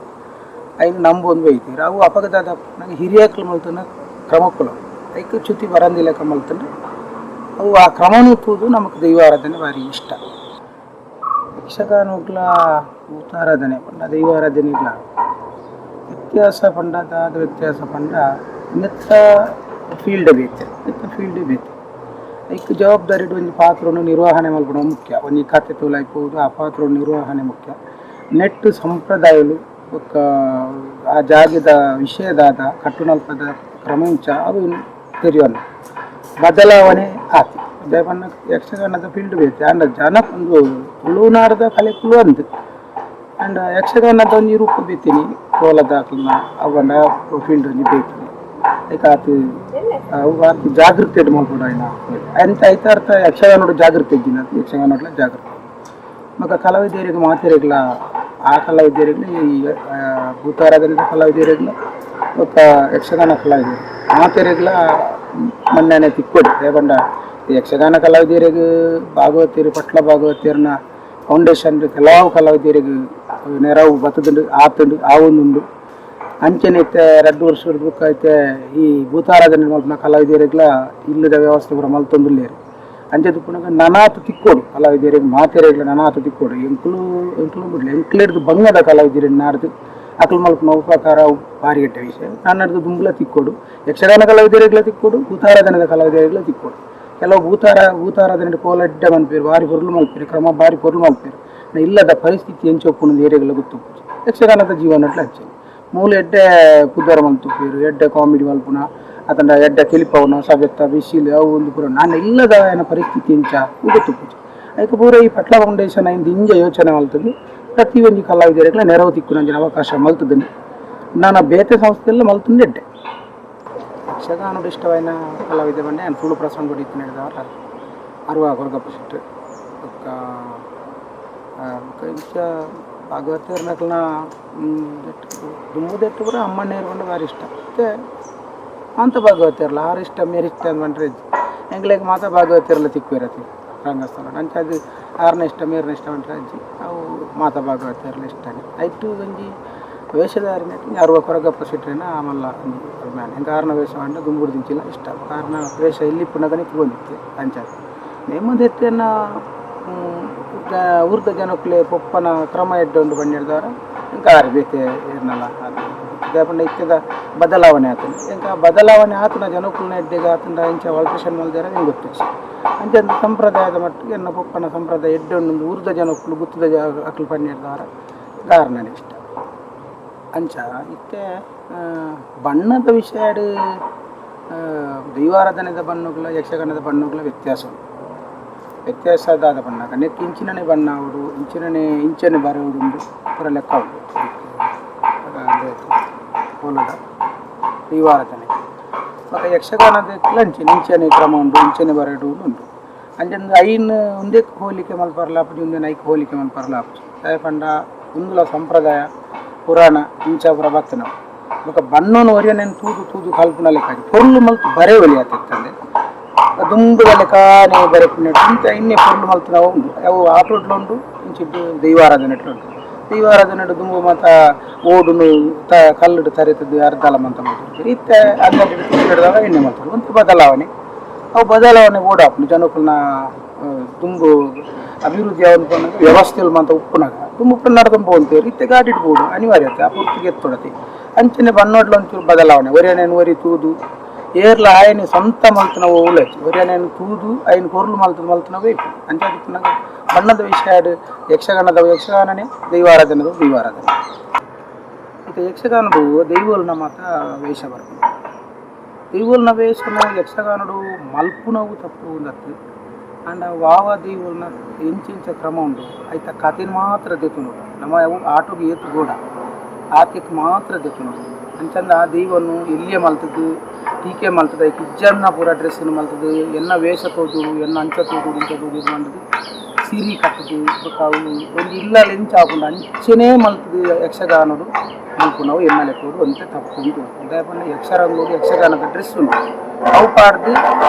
ಐನ್ ನಂಬೊಂದು ಬೈದೆರ್. ಅವು ಅಪಗ ದಾದ ಆಪುಂಡು ಹಿರಿಯಕ್ಲು ಮಲ್ತಿನ ಕ್ರಮೊಕುಲು ಐಕ್ ಚ್ಯುತಿ ಬರಂದಿಲೆಕ ಮಲ್ತ್ಂಡ ಅವು ಆ ಕ್ರಮೊನು ತೂದು ನಮಕ್ ದೈವಾರಾಧನೆ ಬಾರಿ ಇಷ್ಟ. ಯಕ್ಷಗಾನೊಗ್ಲಾ ಭೂತಾರಾಧನೆ ಪಂಡ ದೈವಾರಾಧನೆಗ್ಲಾ ವ್ಯತ್ಯಾಸ ಪಂಡ ದಾದ ವ್ಯತ್ಯಾಸ ಪಂಡ ನೆತ್ತ ಫೀಲ್ಡ್ ಬೇತೆ, ನೆತ್ತ ಫೀಲ್ಡ್ ಬೇತೆ. ಐಕ್ ಜವಾಬ್ದಾರಿಡ್ ಒಂಜಿ ಪಾತ್ರೊನು ನಿರ್ವಹಣೆ ಮಲ್ಪುನವು ಮುಖ್ಯ. ಒಂಜಿ ಕತೆ ತೂಲಾಯಿ ಪೋದು ಆ ಪಾತ್ರೊನು ನಿರ್ವಹಣೆ ಮುಖ್ಯ. ನೆಟ್ಟ್ ಸಂಪ್ರದಾಯೊಲು ಬೊಕ್ಕ ಆ ಜಾಗೆದ ವಿಷಯ ದಾದ ಕಟ್ಟುನಲ್ಪದ ಕ್ರಮ ಎಂಚ ಅವು ತೆರಿಯೊನ್ನ ಬದಲಾವಣೆ ಆತಿ. ದಾಯೆ ಪಂಡ ಯಕ್ಷಗಾನದ ಫೀಲ್ಡ್ ಬೇತೆ ಆಂಡ ಜನ ಉಂದು ತುಳುನಾಡ್ದ ಕಲೆಕುಲು ಅಂದ್. ಆಂಡ ಯಕ್ಷಗಾನದ ಒಂಜಿ ರೂಪ ಬೇತೆನೆ, ಕೋಲದಾಕ್ಲ್ನ ಅವ್ ಪಂಡ ಫೀಲ್ಡ್ ಒಂಜಿ ಬೇತೆನೆ. ಐಕ್ ಆತ್ ಅವು ಆತ್ ಜಾಗೃತೆಡ್ ಮಲ್ಪೊಡಾಯಿನ ಅಂಚ ಐತಾರ್ಥ ಯಕ್ಷಗಾನೊಡು ಜಾಗೃತೆ ಇಜ್ಜಿನ ಯಕ್ಷಗಾನೊಡ್ಲ ಜಾಗೃತೆ. ಬೊಕ್ಕ ಕಲಾವಿದೆರೆಗ್ ಮಾತೆರೆಗ್ಲ ಆ ಕಲಾವಿದೆರೆಗ್ಲ ಈ ಭೂತಾರಾಧನೆದ ಕಲಾವಿದೆರೆಗ್ಲ ಬೊಕ್ಕ ಯಕ್ಷಗಾನ ಕಲಾವಿದೆರ್ ಮಾತೆರೆಗ್ಲ ಮನ್ನಣೆ ತಿಕ್ಕೊಡು. ದಾಯೆ ಪಂಡ ಯಕ್ಷಗಾನ ಕಲಾವಿದೆರೆಗ್ ಭಾಗವತೆರ್ ಪಟ್ಲ ಭಾಗವತೆರ್ನ ಫೌಂಡೇಶನ್ ಕೆಲವು ಕಲಾವಿದೆರೆಗ್ ನೆರವು ಬತ್ತುದುಂಡು, ಆತುಂಡು, ಆವೊಂದುಂಡು. ಅಂಚನೆ ಇತ್ತೆ ರಡ್ಡ್ ವರ್ಷದ ಬೊಕ್ಕ ಇತ್ತೆ ಈ ಭೂತಾರಾಧನೆ ಮಲ್ಪುನ ಕಲಾವಿದೆರೆಗ್ಲ ಇಲ್ಲದ ವ್ಯವಸ್ಥೆ ಪೂರ ಮಲ್ತೊಂದುಲ್ಲೆರ್. ಅಂಚ ಉಪ್ಪುನಗ ನನಾತ್ ತಿಕ್ಕೊಡು ಕಲಾವಿದೆರೆಗ್ ಮಾತೆರೆಗ್ಲ ನನಾತ್ ತಿಕ್ಕೊಡು. ಎಂಕುಲು ಎಂಕುಲು ಬುಡ್ಲೆ ಎಂಕ್ಲೆರ್ದ್ ಬಂಗದ ಕಲಾವಿದೆರೆನ್ ನಾಡ್ದ್ ಅಕುಲು ಮಲ್ಪುನ ಉಪಕಾರ ಬಾರಿ ಎಡ್ಡೆ ವಿಷಯ. ನನ್ನರ್ದ್ ದುಂಬುಲ ತಿಕ್ಕೊಡು, ಯಕ್ಷಗಾನ ಕಲಾವಿದೆರೆಗ್ಲ ತಿಕ್ಕೊಡು, ಭೂತಾರಾಧನೆದ ಕಲಾವಿದೆರೆಗ್ಲ ತಿಕ್ಕೊಡು. ಕೆಲವು ಭೂತಾರಾಧನೆ ಕೋಲ ಎಡ್ಡೆ ಮನ್ಪೆರ್, ಬಾರಿ ಪೊರ್ಲು ಮಲ್ಪೆರ್, ಕ್ರಮ ಬಾರಿ ಪೊರ್ಲು ಮಲ್ಪೆರ್. ಇಲ್ಲದ ಪರಿಸ್ಥಿತಿ ಎಂಚ ಉಪ್ಪುಂಡು ಏರೆಗ್ಲ ಗೊತ್ತುಪ್ಪುಜಿ. ಯಕ್ಷಗಾನದ ಜೀವನಟ್ಲ ಅಂಚನೆ ಮೂಲು ಎಡ್ಡೆ ಪುದರ್ ಮಲ್ತುಪ್ಪೆರ್, ಎಡ್ಡೆ ಕಾಮಿಡಿ ಮಲ್ಪುನ ಅತಂಡ ಎಡ್ಡೆ ತೆಲಿಪಾವುನ ಸಭೆತ್ತ ಬಿಸಿಲು ಅವು ಉಂದು ಪೂರ. ನಾನ ಇಲ್ಲದ ಆಯನ ಪರಿಸ್ಥಿತಿ ಎಂಚ ಗೊತ್ತುಪ್ಪುಜಿ. ಐಕ್ ಪೂರ ಈ ಪಟ್ಲ ಫೌಂಡೇಶನ್ ಐನ್ ದಿಂಜ ಯೋಚನೆ ಮಲ್ತುದು ಪ್ರತಿ ಒಂಜಿ ಕಲಾವಿದೆರೆಗ್ಲ ನೆರವು ತಿಕ್ಕುನಂಚಿನ ಅವಕಾಶ ಮಲ್ತುದುಂಡು. ನನ ಬೇತೆ ಸಂಸ್ಥೆ ಎಲ್ಲ ಮಲ್ತುಂಡು ಎಡ್ಡೆ. ಯಕ್ಷಗಾನೊಡು ಇಷ್ಟವಾಯಿನ ಕಲಾವಿದೆ ಪಂಡ ಯಾನ್ ತುಳು ಪ್ರಸಂಗೊಡು ಇತ್ತಿನೆಡ್ದಾವರ ಅರ್ವ ಕೊರಗಪ್ಪ ಶೆಟ್ರ್ ಬೊಕ್ಕ ಬೊಕ್ಕ ಇಂಚ ಭಾಗವತೆರ್ನಕ್ಲೆನ ದುಂಬುದೆಟ್ ಪೂರ ಅಮ್ಮಣ್ಣೆರ್ ಪಂಡ ಬಾರಿ ಇಷ್ಟ. ಇತ್ತೆ ಮಾತ ಭಾಗವತೆರ್ಲ ಆರ್ ಇಷ್ಟ ಮೇರ್ ಇಷ್ಟ ಅಂದ್ ಪಂಡ್ರೆ ಇಜ್ಜಿ. ಎಂಕ್ಲೆಗ್ ಮಾತ ಭಾಗವತೆರ್ಲ ತಿಕ್ಕುವೆರ್ ಅತೆ ರಂಗಸ್ಥಳ ಅಂಚಾದ್ ಆರ್ನ ಇಷ್ಟ ಮೇರ್ನ ಇಷ್ಟ ಪಂಡ್ರೆ ಇಜ್ಜಿ. ಅವು ಮಾತ ಭಾಗವತೆರ್ಲ ಇಷ್ಟನೆ. ಐಟ್ ಒಂಜಿ ವೇಷಧಾರಿನೆಟ್ ಅರ್ವ ಕೊರಗಪ್ಪ ಶೆಟ್ರೆನ ಮಲ್ಲ ಒಂಜಿ ಅಭಿಮಾನಿ. ಎಂಕ್ ಆರ್ನ ವೇಷ ಪಂಡ ದುಂಬುಡ್ದಿಂಚಿಲ ಇಷ್ಟ. ಆರ್ನ ವೇಷ ಎಲ್ಲಿ ಇಪ್ಪುನಗನೆ ತೂವೊಂದಿತ್ತೆ ಅಂಚಾದ್. ನೇಮದೆಟ್ ಎನ್ನ ಊರ್ದ ಜನೊಕ್ಲೆ ಪೊಪ್ಪನ ಕ್ರಮ ಎಡ್ಡೆ ಉಂಡು ಪಂಡೆರ್ದಾವರ ಎಂಕ್ ಆರ್ ಬೇತೆ ಏರ್ನಲ ದಾಯೆ ಪಂಡ ಇತ್ತೆದ ಬದಲಾವಣೆ ಆತುಂಡು. ಎಂಕ್ ಆ ಬದಲಾವಣೆ ಆತುನ ಜನೊಕುಲ್ನ ಎಡ್ಡೆಗ್ ಆತುಂಡ ಇಂಚ ಆಲ್ಟ್ರೇಷನ್ ಮಲ್ದೆರ ಎಂಕ್ ಗೊತ್ತಿಜ್ಜಿ. ಅಂಚ ಸಂಪ್ರದಾಯದ ಮಟ್ಟಿಗೆ ಎನ್ನ ಪೊಪ್ಪನ ಸಂಪ್ರದಾಯ ಎಡ್ಡೆ ಉಂಡು ಊರ್ದ ಜನೊಕುಲು ಗುತ್ತುದ ಅಕ್ಲು ಪಂಡೆರ್ದಾವರ ಆರ್ನನೆ ಇಷ್ಟ. ಅಂಚ ಇತ್ತೆ ಬಣ್ಣದ ವಿಷಯಡ್ ದೈವಾರಾಧನೆದ ಬಣ್ಣಗಳ ಯಕ್ಷಗಾನದ ಬಣ್ಣಗಳ ವ್ಯತ್ಯಾಸ ಉಂಡು. ವ್ಯತ್ಯಾಸ ದಾದ ಪನ್ನಗ ನೆಕ್ಕ್ ಇಂಚಿನನೆ ಬಣ್ಣ ಆವೊಡು, ಇಂಚಿನನೆ ಇಂಚನೆ ಬರೆವೊಡು ಉಂದು ಪೂರ ಲೆಕ್ಕ ಉಂಡು. ಕೋಲದ ದೈವಾರಾಧನೆ ಬೊಕ ಯಕ್ಷಗಾನದಕ್ಲ ಅಂಚನೆ ಇಂಚನೆ ಕ್ರಮ ಉಂಡು, ಇಂಚನೆ ಬರೆವೊಡು ಉಂಡು. ಅಂಚನೆ ಐನ್ ಉಂದೆಕ್ ಹೋಲಿಕೆ ಮಲ್ಪರೆಲ ಆಪುಜಿ, ಉಂದೆನ್ ಐಕ್ ಹೋಲಿಕೆ ಮಲ್ಪರೆಲ ಆಪುಜಿ. ದಾಯೆ ಪಂಡ ಉಂದುಲ ಸಂಪ್ರದಾಯ ಪುರಾಣ ಇಂಚ ಪೂರ ಬತ್ತಿನವು. ಬೊಕ ಬಣ್ಣೊನು ಒರಿಯನೆನ್ ತೂದು ತೂದು ಕಲ್ಪುನ ಲೆಕ್ಕ ಪೊರ್ಲು ಮಲ್ತ್ ಬರೆವೊಲಿ ಆತಿತ್ತಂದೆ ದುಂಬುದ ಲೆಕ್ಕನೇ ಬರೆಪುನೆಟ್ ಇಂಚ ಇನ್ನೆ ಪೊರ್ಲು ಮಲ್ತಿನವು ಉಂಡು. ಅವು ಆಟೋಡ್ಲ ಉಂಡು, ಇಂಚಿಡ್ ದೈವಾರಾಧನೆಟ್ಲ ಉಂಡು. ದೈವಾರಾಧನೆಡ್ ದುಂಬು ಮಾತ ಓಡುನು ತ ಕಲ್ಲುಡು ತರೆತುದು ಅರ್ದಲ ಮಂತ ಮಲ್ತೊಂದಿತ್ತೆರ್. ಇತ್ತೆ ಅಂಗಡಿಡ್ ತಿಕ್ಕ್ಂಡ ಎಣ್ಣೆ ಮಲ್ತೊಡು ಒಂತೆ ಬದಲಾವಣೆ. ಅವು ಬದಲಾವಣೆ ಬೋಡಾಪುಂಡು ಜನಕುಲ್ನ ದುಂಬು ಅಭಿವೃದ್ಧಿ ಆವೊಂದು ಪೋನಗ ವ್ಯವಸ್ಥೆಲು ಮಾತ ಉಪ್ಪುನಗ ದುಂಬು ಪೂರ ನಡತೊಂದು ಪೋವೊಂತೆರ್. ಇತ್ತೆ ಗಾಡಿಡ್ ಪೋವೊಡು ಅನಿವಾರ್ಯತೆ ಆ ಪೊರ್ತುಗೆ ಎತ್ತೊಡತೆ. ಅಂಚನೆ ಬಣ್ಣೋಡ್ಲ ಒಂಚೂರು ಬದಲಾವಣೆ ಒರಿಯನೆನ್ ಒರಿ ತೂದು ಏರ್ಲ ಆಯನೆ ಸ್ವಂತ ಮಲ್ತಿನ ಒವ್ಲಚ್ಚಿ ಒರಿಯನೆನ್ ತೂದು ಐನ್ ಪೊರ್ಲು ಮಲ್ತುದು ಮಲ್ತಿನವೇ ಇಪ್ಪು. ಅಂಚಾದ್ ಇಪ್ಪುನಗ ಬಣ್ಣದ ವಿಷಯಡ್ ಯಕ್ಷಗಾನದ ಯಕ್ಷಗಾನನೇ, ದೈವಾರಾಧನೆದ ದೈವಾರಾಧನೆ. ಇತ್ತೆ ಯಕ್ಷಗಾನಡು ದೈವೋಲ್ನ ಮಾತ ವೇಷ ಬರ್ಪುಂಡು. ದೈವೋಲ್ನ ವೇಷನು ಯಕ್ಷಗಾನಡು ಮಲ್ಪುನವು ತಪ್ಪು ಉಂದತ್ತ್. ಆಂಡ ವಾವ ದೈವೋಲ್ನ ಎಂಚೆಂಚ ಕ್ರಮ ಉಂಡು ಐತ ಕತೆನ್ ಮಾತ್ರ ದೆತೊನೊಡು. ನಮ ಅವು ಆಟೊಗು ಏತ್ ಬೋಡ ಆತೆಕ್ ಮಾತ್ರ ದೆತೊನೊಡು. ಅಂಚಂದ್ ಆ ದೈವನು ಎಲ್ಯ ಮಲ್ತುದು ಟೀಕೆ ಮಲ್ತುದು ಐಕ್ ಇಜ್ಜಂದಿನ ಪೂರ ಡ್ರೆಸ್ನ್ ಮಲ್ತುದು ಎನ್ನ ವೇಷ ತೋಜೊಡು ಎನ್ನ ಅಂಚ ತೋಜೊಡು ಇಂಚ ತೋಜೊಡು ಪಂಡುದು ಸಿರಿ ಕಟ್ಟುದು ಬೊಕ ಅವು ಒಂಜಿ ಇಲ್ಲಲ್ ಎಂಚ ಆಪುಂಡು ಅಂಚನೆ ಮಲ್ತುದು ಯಕ್ಷಗಾನೊಡು ಮಲ್ಪುನವು ಎನ್ನ ಲೆಕ್ಕೊಡು ಒಂತೆ ತಪ್ಪು ಉಂದು. ದಾಯೆ ಪಂಡ ಯಕ್ಷರಂಗೊಡು ಯಕ್ಷಗಾನದ ಡ್ರೆಸ್ ಉಂಡು ಅವು ಪಾಡ್ದ್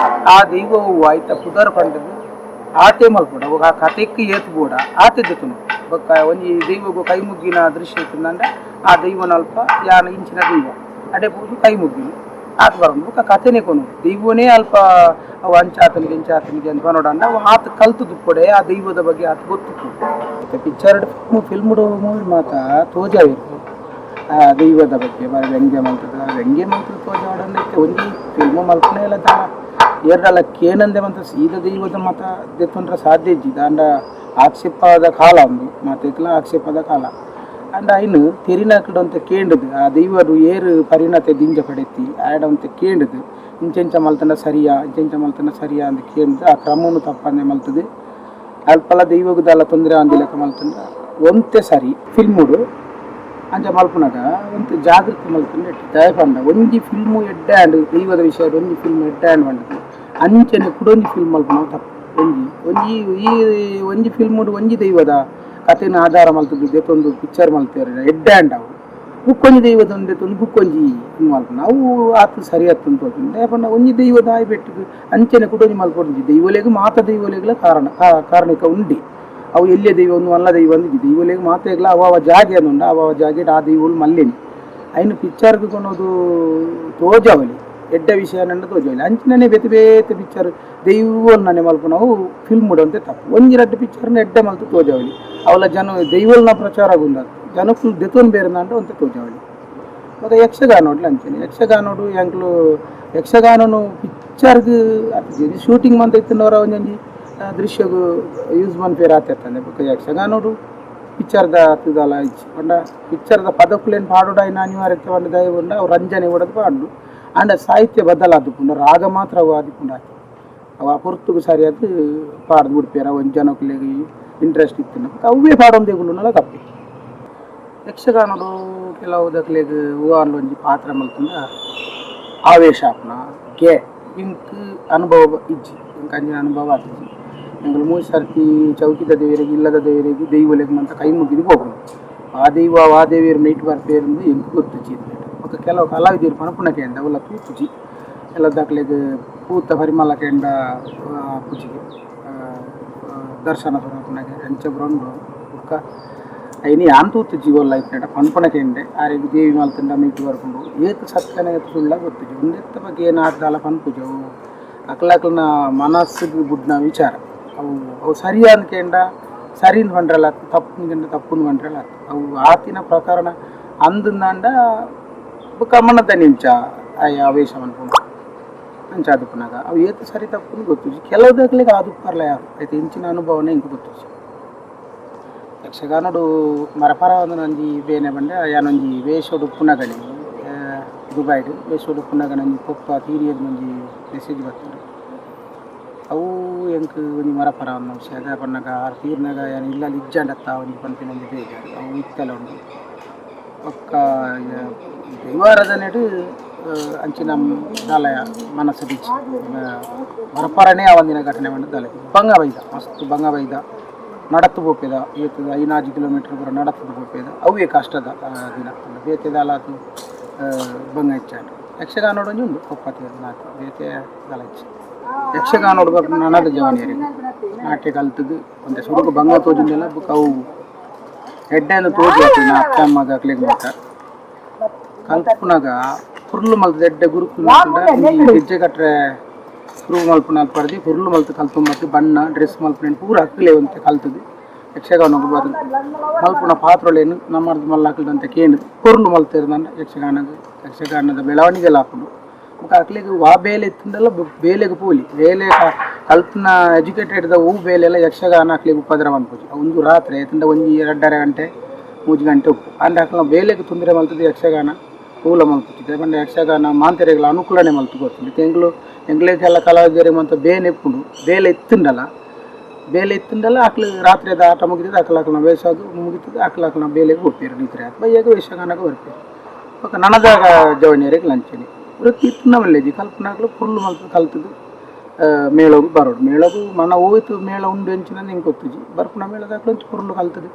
ಆ ದೈವ ಒವ್ವು ಐತ ಪುದರ್ ಪಂಡುದು ಆತೆ ಮಲ್ಪೊಡು. ಅವು ಆ ಕತೆಕ್ ಏತ್ ಬೋಡ ಆತೆ ದೆತೊನೊಡು. ಬೊಕ್ಕ ಒಂಜಿ ದೈವೊಗು ಕೈ ಮುಗ್ಗಿನ ದೃಶ್ಯ ಇತ್ತ್ಂಡ ಆ ದೈವನಲ್ಪ ಯಾನ್ ಇಂಚಿನ ದೈವ ಅಡೆ ಪೋದು ಕೈ ಮುಗ್ಗಿನಿ ಆತ್ ಬರೋದು. ಬೊಕ್ಕ ಕತೆನೇ ಕೊನೊಡು. ದೈವನೇ ಅಲ್ಪ ಅವು ಅಂಚ ಆತನಿಗೆ ಇಂಚ ಆತನಿಗೆ ಅಂತ ಪನೊಡಂಡ ಅವು ಆತ್ ಕಲ್ತ್ ದುಪ್ಪೊಡೆ ಆ ದೈವದ ಬಗ್ಗೆ ಆತ್ ಗೊತ್ತುಪ್ಪೊಡು. ಇತ್ತೆ picture film movie ಮಾತ ತೋಜಾವೆರ್ ಆ ದೈವದ ಬಗ್ಗೆ ಬಾರಿ ವ್ಯಂಗ್ಯ ಮಲ್ತುದು ಆ ವ್ಯಂಗ್ಯ ಮಲ್ತುದು ತೋಜಾವೊಡಂಡ ಇತ್ತೆ ಒಂಜಿ ಫಿಲ್ಮ್ ಮಲ್ಪುನೆ ಇಲ್ಲ ದಾಲ ಏರ್ಡಲ ಕೇನಂದೆ ಮಾತ ಸೀದ ದೈವದ ಮಾತ ದೆತ್ತೊಂಡ್ರೆ ಸಾಧ್ಯ ಇಜ್ಜಿ. ದಾಂಡ ಆಕ್ಷೇಪದ ಕಾಲ ಉಂದು, ಮಾತೆಕ್ಲ ಆಕ್ಷೇಪದ ಕಾಲ. ಆಂಡ ಐನ್ ತೆರಿನಕುಲು ಒಂತೆ ಕೇಂಡುದು ಆ ದೈವಡು ಏರ್ ಪರಿಣತೆ ದಿಂಜ ಪಡೆತಿ ಆಯಡ ಒಂತೆ ಕೇಂಡುದು ಇಂಚೆಂಚ ಮಲ್ತಂಡ ಸರಿಯಾ ಇಂಚೆಂಚ ಮಲ್ತಂಡ ಸರಿಯಾ ಅಂದ್ ಕೇಂಡುದು ಆ ಕ್ರಮನು ತಪ್ಪಂದೆ ಮಲ್ತುದು ಅಲ್ಪಲ ದೈವಗ್ ದಾಲ ತೊಂದರೆ ಆಂದಿ ಲೆಕ್ಕ ಮಲ್ತಂಡ ಒಂತೆ ಸರಿ. ಫಿಲ್ಮುಡು ಅಂಚ ಮಲ್ಪುನಗ ಒಂತೆ ಜಾಗೃತಿ ಮಲ್ತಂಡ ಎಡ್ಡೆ. ದಾಯೆ ಪಂಡ ಒಂಜಿ ಫಿಲ್ಮ್ ಎಡ್ಡೆ ಆಂಡ್ ದೈವದ ವಿಷಯಡ್ ಒಂಜಿ ಫಿಲ್ಮ್ ಎಡ್ಡೆ ಆಂಡ್ ಪಂಡುದು ಅಂಚನೆ ಕುಡೊಂಜಿ ಫಿಲ್ಮ್ ಮಲ್ಪುನವು ತಪ್ಪು. ಒಂಜಿ ಒಂಜಿ ಈ ಒಂಜಿ ಫಿಲ್ಮುಡು ಒಂಜಿ ದೈವದ ಕತೆನ್ ಆಧಾರ ಮಲ್ತುದು ದೆತೊಂದು ಪಿಕ್ಚರ್ ಮಲ್ತೆರ್ ಎಡ್ಡೆ ಆಂಡ್ ಅವು. ಬುಕ್ಕೊಂಜಿ ದೈವದ ದೆತೊಂದು ಬುಕ್ಕೊಂಜಿ ಉಂದು ಮಲ್ಪುನ ಅವು ಆತ್ ಸರಿ ಅತ್ತ್ ಅಂದ್ ತೋಜುಂಡು. ದಾಯೆ ಪಂಡ ಒಂಜಿ ದೈವದ ಆಯಿ ಬೆಟ್ಟುಗು ಅಂಚನೆ ಕುಡೊಂಜಿ ಮಲ್ಪೊಡುಂಜಿ ದೈವೊಲೆಗ್ ಮಾತ ದೈವೊಲೆಗ್ಲ ಕಾರಣ ಕಾರಣಿಕ ಉಂಡೆ. ಅವು ಎಲ್ಯ ದೈವ ಉಂದು ಮಲ್ಲ ದೈವ ಅಂದ್ ದೈವೊಲೆಗ್ ಮಾತೆಗ್ಲ ಅವಾವ ಜಾಗೆ ಉಂಡು ಅವಾವ ಜಾಗೆಡ್ ಆ ದೈವೊಲು ಮಲ್ಲೆನಿ. ಐನ್ ಪಿಕ್ಚರ್ಗ್ ಕೊನೊದು ತೋಜಾವೊಲಿ ಎಡ್ಡೆ ವಿಷಯನಂಡ ತೋಜಾವೊಲಿ. ಅಂಚಿನನೆ ಬೇತೆ ಬೇತೆ ಪಿಕ್ಚರ್ ದೈವೊಲ್ನನೆ ಮಲ್ಪುನವು ಫಿಲ್ಮ್ ಒಂತೆ ತಪ್ಪು. ಒಂಜಿ ರಡ್ಡ್ ಪಿಕ್ಚರ್ನ ಎಡ್ಡೆ ಮಲ್ತ್ ತೋಜಾವೊಲಿ. ಅವಲ ಜನ ದೈವೊಲ್ನ ಪ್ರಚಾರ ಉಂದತ್ತ್ ಜನಕುಲು ದೆತೊನ್ ಬೇರೆಂದಾಂಡ ಒಂತೆ ತೋಜಾವೊಲಿ. ಬೊಕ ಯಕ್ಷಗಾನೊಡ್ಲ ಅಂಚನೆ ಯಕ್ಷಗಾನೊಡು ಎಂಕ್ಲು ಯಕ್ಷಗಾನನು ಪಿಕ್ಚರ್ಗ್ ಶೂಟಿಂಗ್ ಮಂತ ಇತ್ತ್ಂಡ ಒಂಜೊಂಜಿ ದೃಶ್ಯಗ್ ಯೂಸ್ ಮನ್ಪೆರ್ ಆತೆತ್ತಂದೆ. ಬೊಕ ಯಕ್ಷಗಾನೊಡು ಪಿಕ್ಚರ್ದ ದಾಲ ಇಜ್ಜಿ. ಪಂಡ ಪಿಕ್ಚರ್ದ ಪದಕುಲೆನ್ ಪಾಡೊಡಾಯಿನ ಅನಿವಾರ್ಯತೆ ಪಂಡ ದಾಯೆ ಪಂಡ ಅವು ರಂಜನೆ ಬೋಡಾದ್ ಪಾಡುನು. ಆಂಡ ಸಾಹಿತ್ಯ ಬದಲಾದುಪ್ಪುಂಡು, ರಾಗ ಮಾತ್ರ ಅವು ಆದಿಪ್ಪುಂಡು ಆತೆ. ಅವು ಆ ಪೊರ್ತುಗು ಸರಿಯಾದ್ ಪಾಡ್ದ್ ಬುಡ್ಪೆರ್. ಅವು ಒಂಜಿ ಜನಕುಲೆಗ್ ಇಂಟ್ರೆಸ್ಟ್ ಇತ್ತ್ಂಡ ಬೊಕ ಅವ್ವೇ ಪಾಡೊಂದು ಕುಲ್ಲುನಲ ತಪ್ಪೆ. ಯಕ್ಷಗಾನೊಡು ಕೆಲವು ದಕ್ಲೆಗ್ ಹೂವಾಂಡ ಒಂಜಿ ಪಾತ್ರ ಮಲ್ತ್ಂಡ ಆವೇಶ ಆಪುನ ಗೆ ಎಂಕ್ ಅನುಭವ ಇಜ್ಜಿ, ಎಂಕ್ ಅಂಚಿನ ಅನುಭವ ಆತಿಜಿ. ಎಂಕುಲು ಮೂಜಿ ಸರ್ತಿ ಚೌಕಿದ ದೇವೆರೆಗ್ ಇಲ್ಲದ ದೇವೆರೆಗ್ ದೈವೊಲೆಗ್ ಮಾತ ಕೈ ಮುಗಿದ್ ಪೋಪುನು. ಆ ದೈವ ವಾ ದೇವೆರ್ ಮೈಟ್ ಬರ್ಪೆರ್ ಎಂಕ್ ಗೊತ್ತುಜ್ಜಿ. ಬೊಕ ಕೆಲವು ಕಲಾವಿದೆರ್ ಪನ್ಪುನ ಕೇಂಡ ಅವುಲ ತೂತುಜಿ. ಕೆಲವು ಪೂತ ಪರಿಮಳ ಕೇಂಡ ಪೂಜಿಗೆ ದರ್ಶನ ಪನ್ಪುನಗೆ ಅಂಚ ಪೂರ ಉಂಡು. ಬೊಕ್ಕ ಐನಿ ಯಾನ್ ತೂತುಜಿ ಓಲ್ಲ ಇತ್ತ್ಂಡ ಪನ್ಪುನ ಕೇಂಡೆ ಆರೆಗ್ ದೇವಿ ಮಲ್ತ್ಂಡ ಮೈಟ್ ಬರ್ಪುಂಡು. ಏತ್ ಸತ್ಯನ ಏತ್ ಸುಳ್ಳ ಗೊತ್ತುಜಿ. ಉಂದೆತ್ತ ಬಗ್ಗೆ ಏನಾತ್ ದಾಲ ಪನ್ಪುಜಿ. ಅವು ಅಕ್ಲಕ್ಲ್ನ ಮನಸ್ಸುಗ್ ಬುಡ್ನ ವಿಚಾರ. ಅವು ಅವು ಸರಿಯಾಂದ್ ಕೇಂಡ ಸರಿಂದ್ ಪಂಡ್ರಲ ಅತ್ತ್, ತಪ್ಪುಂದ್ ಕೇಂಡ ತಪ್ಪುಂದ್ ಪಂಡ್ರಲ ಅತ್ತ್. ಅವು ಆತಿನ ಪ್ರಕರಣ ಅಂದ್ಂದಾಂಡ ಬೊಕ್ಕ ಮನದನಿಂಚ ಆಯೆ ಆವೇಶ ಮನ್ಪುನು ಅಂಚ ಆದುಪ್ಪುನಗ ಅವು ಏತ್ ಸರಿ ತಪ್ಪುಂದು ಗೊತ್ತುಜಿ. ಕೆಲವು ದಕ್ಲೆಗ್ ಆದುಪ್ಪರ್ಲ ಯಾರು ಐತೆ ಇಂಚಿನ ಅನುಭವನೇ ಎಂಕ್ ಗೊತ್ತುಜಿ. ಯಕ್ಷಗಾನಡು ಮರಪರ ಒಂಜಿ ಬೇನೆ ಪಂಡ ಯಾನೊಂಜಿ ವೇಷೊಡು ಉಪ್ಪುನಗನೆ ದುಬೈಡ್ ವೇಷೊಡು ಉಪ್ಪುನಗನೆ ಒಂಜಿ ಪೊಪ್ಪ ತೀರಿಯದ್ ಒಂಜಿ ಮೆಸೇಜ್ ಬರ್ತದೆ. ಅವು ಎಂಕ್ ಒಂಜಿ ಮರಪರ ವಿಷಯ. ಅದ ಪನ್ನಗ ಆರ್ ತೀರ್ನಗ ಯಾನ್ ಇಲ್ಲಲ್ ಇಜ್ಜಾಂಡತ್ತ ಒಂಜಿ ಪನ್ಪಿನ ಒಂಜಿ ಬೇಜಾರು ಅವು ಇತ್ತಲ ಉಂಡು. ಬೊಕ್ಕ ದೈವಾರಾಧನೆಡ್ ಅಂಚಿನ ದಾಲ ಮನಸ್ಸು ಬಿಚ್ಚಿ ಮರಪರನೇ ಆವಂದಿನ ಘಟನೆ ಪಂಡ ದಾಲ ಬಂಗ ಬೈದ ಮಸ್ತ್ ಬಂಗ ಬೈದ ನಡತು ಪೋಪೆದ ಏತ್ 5-6 ಕಿಲೋಮೀಟರ್ ಪೂರ ನಡತದ ಪೋಪೆದ ಅವೇ ಕಷ್ಟದ ದಿನ ಬೇತೆ ದಾಲಾತು ಬಂಗ ಹೆಚ್ಚಾಂಡ್. ಯಕ್ಷಗಾನೋಡು ಒಂಜಿ ಉಂಡು ಪೊಪ್ಪತಿ ನಾಟ್ಯ ಬೇತೆ ದಾಲ ಹೆಚ್ಚು. ಯಕ್ಷಗಾನೋಡು ನನದ ಜವನಿಯರಿಗೆ ನಾಟ್ಯ ಕಲ್ತದ್ದು ಒಂತೆ ಸುರುಕು ಬಂಗ ತೋಜಿಂದೆಲ್ಲ ಬೊಕ ಅವು ಎಡ್ಡೆಂದು ತೋಜಿ ನಾ ಅಪ್ಪ ಅಮ್ಮದ ಅಕ್ಲೆಗ್ ಮಾತ ಕಲ್ಪುನಗ ಪುರ್ಲು ಮಲ್ತದ ಎಡ್ಡೆ ಗುರುಕು ಗೆಜ್ಜೆ ಕಟ್ರೆ ಸುರು ಮಲ್ಪುನ ಅಲ್ಪರ್ದಿ ಪುರ್ಲು ಮಲ್ತ್ ಕಲ್ತೊಂಬತ್ತು ಬಣ್ಣ ಡ್ರೆಸ್ ಮಲ್ಪುನ ಪೂರ ಅಕ್ಲೆ ಒಂತೆ ಕಲ್ತದ್ದು. ಯಕ್ಷಗಾನೊಗು ಬರ್ತದೆ ಮಲ್ಪುನ ಪಾತ್ರೊಲೇನು ನಮ್ಮರ್ದ್ ಮಲ್ಲಾಕ್ಲದಂತೆ ಕೇಂದ್ ಪೊರ್ಲು ಮಲ್ತಿರ್ದಂಡ ಯಕ್ಷಗಾನದ ಯಕ್ಷಗಾನದ ಬೆಳವಣಿಗೆ ಆಪುಂಡು. ಬೊಕ ಅಕ್ಲೆಗ್ ವಾ ಬೇಲೆ ಇತ್ತುಂಡಲ ಬೇಲೆಗ್ ಪೋಲಿ ಬೇಲೆ ಕಲ್ತ್ನ ಎಜುಕೇಟೆಡ್ ದ ಒವು ಬೇಲೆ ಎಲ್ಲ ಯಕ್ಷಗಾನ ಅಕ್ಲೆಗ್ ಉಪದ್ರ ಮನ್ಪುಜಿ. ಒಂದು ರಾತ್ರಿ ಇತ್ತುಂಡ ಒಂಜಿ 2.5 ಗಂಟೆ 3 ಗಂಟೆ ಉಪ್ಪು ಆಂಡ ಅಕ್ಲ್ನ ಬೇಲೆಗ್ ತೊಂದರೆ ಮಲ್ತುದು ಯಕ್ಷಗಾನ ಪೂಲ ಮಲ್ಪುಜಿ. ದಾಯೆ ಪಂಡ ಯಕ್ಷಗಾನ ಮಾಂತೆರೆಗ್ಲ ಅನುಕೂಲನೆ ಮಲ್ತ್ ಕೊರ್ತುಂಡು. ಇತ್ತೆ ಎಂಕ್ಲು ಎಂಕ್ಲೆಗೆಲ್ಲ ಕಲಾವಿದೆರೆಗ್ ಮಾತ ಬೇನೆ ಇಪ್ಪುಂಡು. ಬೇಲೆ ಇತ್ತುಂಡಲ ಬೇಲೆ ಇತ್ತುಂಡಲ ಅಕ್ಲು ರಾತ್ರಿದ ಆಟ ಮುಗಿತದೆ ಅಕ್ಲ ಅಕ್ಲ್ನ ವೇಷ ಮುಗಿತದೆ ಅಕ್ಲ ಅಕ್ಲ್ನ ಬೇಲೆಗ್ ಪೋಪೆರ್ ನಿದ್ರೆ ಆತ್ ಬಯ್ಯಗ್ ಯಕ್ಷಗಾನಗ್ ಬರ್ಪೆರ್. ಬೊಕ ನನದ ಜವನಿಯರೆಗ್ ಅಂಚನೆ ವೃತ್ತಿ ಇತ್ತುಂಡ ಮಲ್ಲೆಜಿ ಕಲ್ಪುನಕ್ಲು ಪುರ್ಲು ಮಲ್ತ್ ಕಲ್ತುದು ಮೇಳೊಗು ಬರೋಡು. ಮೇಳೊಗು ಮನ ಓಯ್ತು ಮೇಳ ಉಂಡು ಎಂಚಿನ ಎಂಕ್ ಗೊತ್ತುಜಿ. ಬರ್ಪುನ ಮೇಳದಕ್ಲು ಒಂಚಿ ಪೊರ್ಲು ಕಲ್ತುದು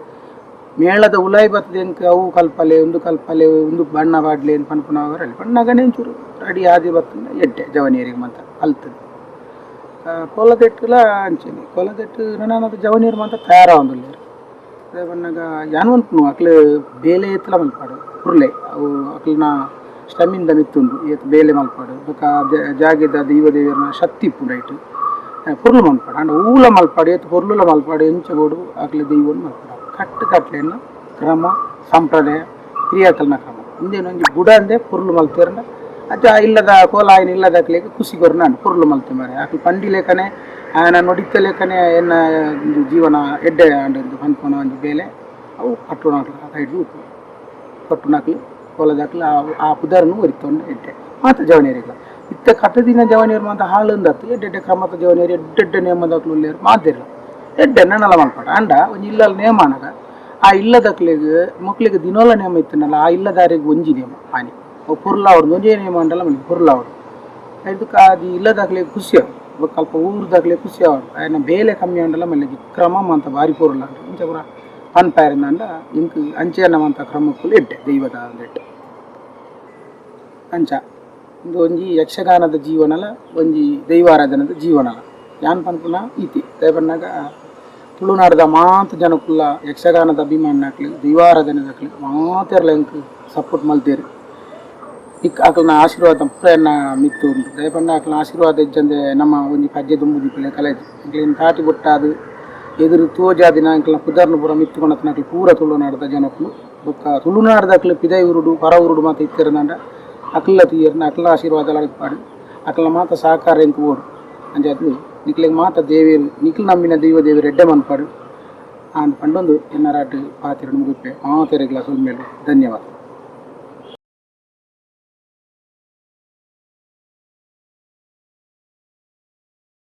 ಮೇಳದ ಉಲಾಯಿ ಬತ್ತುದು ಎಂಕ್ ಅವು ಕಲ್ಪಲೆ ಉಂದು ಕಲ್ಪಲೆ ಉಂದು ಬಣ್ಣ ಪಾಡ್ಲೆ ಪನ್ಪುನವ ಪನ್ನಗನೆ ಒಂಚೂರು ರೆಡಿ ಆದಿ ಬತ್ತುಂಡ ಎಡ್ಡೆ ಜವನಿಯರಿಗೆ ಮಾತ ಕಲ್ತುದು. ಕೋಲದೆಟ್ಟುಲ ಅಂಚನೆ ಕೋಲದೆಟ್ಟು ನನನಾತ್ ಜವನಿಯರು ಮಾತ ತಯಾರಾವೊಂದುಲ್ಲೆರ್. ದಾಯೆ ಪನ್ನಗ ಯಾನ್ ಪನ್ಪುನು ಅಕ್ಲು ಬೇಲೆ ಏತ್ಲ ಮಲ್ಪಡು ಪುರ್ಲೆ ಅವು ಅಕ್ಲ್ನ ಸ್ಟೆಮಿನ್ದ ಮಿತ್ತ್ ಉಂಡು ಏತ್ ಬೇಲೆ ಮಲ್ಪಡು ಬೊಕ ಜಾಗೆದ ದೈವ ದೇವೆರ್ನ ಶಕ್ತಿ ಇಪ್ಪುಂಡು ಐಟ್ ಪೊರ್ಲು ಮಲ್ಪಡು. ಆಂಡ ಊಲ ಮಲ್ಪಡು ಏತ್ ಪೊರ್ಲುಲ ಮಲ್ಪಡು ಎಂಚ ಬೋಡು ಅಕ್ಲು ದೈವನ್ ಮಲ್ಪಡು ಕಟ್ಟು ಕಟ್ಲೆನ ಕ್ರಮ ಸಂಪ್ರದಾಯ ಹಿರಿಯಾಕಲ್ನ ಕ್ರಮ ಉಂದೇನ್ ಒಂಜಿ ಬುಡಂದೆ ಪೊರ್ಲು ಮಲ್ತೆರ್ಂಡ ಅಚ್ಚ ಇಲ್ಲದ ಕೋಲಾಯಿನ ಇಲ್ಲದಕ್ಲೆಗ್ ಖುಷಿ ಕೊರ್ನಾಂಡ್ ಪೊರ್ಲು ಮಲ್ತೆ ಮಾರ್ರೆ ಅಕ್ಲು ಪಂಡಿ ಲೇಖನೆ ಆಯನ ನುಡಿತ ಲೇಖನೆ ಎನ್ನ ಒಂಜಿ ಜೀವನ ಎಡ್ಡೆ ಆಂಡ್ ಪನ್ಪುನ ಒಂಜಿ ಬೇಲೆ ಅವು ಕಟ್ಟುನಕ್ಲು ಐಟ್ ಉಪ್ಪು ಕಟ್ಟುನಕ್ಲು ಕೋಲದಕ್ಲು ಆ ಪುದರ್ನ್ ಒರಿತೊಂಡು ಎಡ್ಡೆ ಮಾತ ಜವನಿಯರಿಗ್ಲ. ಇತ್ತೆ ಕಟ್ಟುದಿನ ಜವನಿಯರು ಮಾತ ಹಾಳುಂದತ್ತು ಎಡ್ಡೆ ಎಡ್ಡೆ ಕ್ರಮತ ಜವನಿಯರು ಎಡ್ಡೆ ಎಡ್ಡೆ ನೇಮದಕ್ಲು ಉಲ್ಲೆರ್ ಮಾತೆರ್ಲ ಎಡ್ಡೆ ನನಲ ಮಲ್ಪಡ. ಆಂಡ ಒಂಜಿ ಇಲ್ಲಲ್ ನೇಮ ಆನಗ ಆ ಇಲ್ಲದಕ್ಲೆಗ್ ಮೊಕ್ಲೆಗ್ ದಿನೋಲ ನೇಮ ಇತ್ತುಂಡಲ ಆ ಇಲ್ಲದಾರೆಗ್ ಒಂಜಿ ನೇಮ ಆನಿ ಅವು ಪೊರ್ಲಾವೊಡು ಒಂಜೇ ನೇಮ ಆಂಡಲ ಪೊರ್ಲಾವೊಡು ಐದಕ್ಕೆ ಅದು ಇಲ್ಲದಾಕ್ಲೆಗ್ ಖುಷಿ ಆವು ಬೊಕ್ಕ ಅಲ್ಪ ಊರುದಾಕ್ಲೆಗ್ ಖುಷಿ ಆವೊಡು. ಆಯನ ಬೇಲೆ ಕಮ್ಮಿ ಆಂಡಲ ಮಲ್ಲೆಜಿ ಕ್ರಮ ಮಾತ ಬಾರಿ ಪೊರ್ಲಾಂಡ್ ಇಂಚ ಪೂರ ಪನ್ಪೆರೆಂದಾಂಡ ಎಂಕ್ ಅಂಚೆನ ಮಾತ ಕ್ರಮಕ್ಕುಲು ಎಡ್ಡೆ ದೈವದ ಎಡ್ಡೆ ಅಂಚ ಉಂದು ಒಂಜಿ ಯಕ್ಷಗಾನದ ಜೀವನಲ ಒಂಜಿ ದೈವಾರಾಧನೆದ ಜೀವನಲ ಯಾನ್ ಪನ್ಪುನ ಇತಿ. ದಾಯೆ ಪನ್ನಗ ತುಳುನಾಡ್ದ ಮಾತ ಜನಕುಲ್ಲ ಯಕ್ಷಗಾನದ ಅಭಿಮಾನಿನಕ್ಲು ದೈವಾರಾಧನೆದಕ್ಲು ಮಾತೆರ್ಲ ಎಂಕ್ ಸಪೋರ್ಟ್ ಮಲ್ತೆರ್. ಇಕ್ ಅಕಲ್ನ ಆಶೀರ್ವಾದ ಪೂರ ಎನ್ನ ಮಿತ್ತ್ ಉಂಡು. ದಾಯೆ ಪಂಡ ಅಕಲ್ನ ಆಶೀರ್ವಾದ ಇಜ್ಜಂದೆ ನಮ್ಮ ಒಂಜಿ ಪಜ್ಜೆ ದುಂಬು ದೀಪುಲೆ ಕಲೆಜ್ ಎಂಕ್ಲೆನ್ ತಾಟಿ ಬೊಟ್ಟಾದ್ ಎದುರು ತೋಜಾದಿನ ಎಂಕ್ಲ್ನ ಪುದರ್ನ್ ಪೂರ ಮಿತ್ತ್ ಕೊನತ್ತಿನಕ್ಲು ಪೂರ ತುಳುನಾಡ್ದ ಜನಕುಲು. ಬೊಕ್ಕ ತುಳುನಾಡ್ದಕ್ಲು ಪಿದಯಿ ಊರುಡು ಪರ ಊರುಡು ಮಾತ ಇತ್ತೆರ್ಂದಾಂಡ ಅಕ್ಲ ತೂಯೆರ್ನ ಅಕ್ಲ್ನ ಆಶೀರ್ವಾದಲ ಇಪ್ಪಡ್ ಅಕ್ಲ್ನ ಮಾತ ಸಹಕಾರ ಎಂಕ್ ಬೋಡು. ಅಂಚಾದ್ ನಿಕ್ಲೆಗ್ ಮಾತ ದೇವೆರ್ ನಿಕ್ಲು ನಂಬಿನ ದೈವ ದೇವೆರ್ ಎಡ್ಡೆ ಮನ್ಪಡ್ ಆಂದ್ ಪಂಡೊಂದು ಎನ್ನ ರಡ್ಡ್ ಪಾತೆರೊನು ಮುಗಿಪೆ. ಮಾತೆರೆಗ್ಲ ಸೊಲ್ಮೆಲು ಧನ್ಯವಾದ.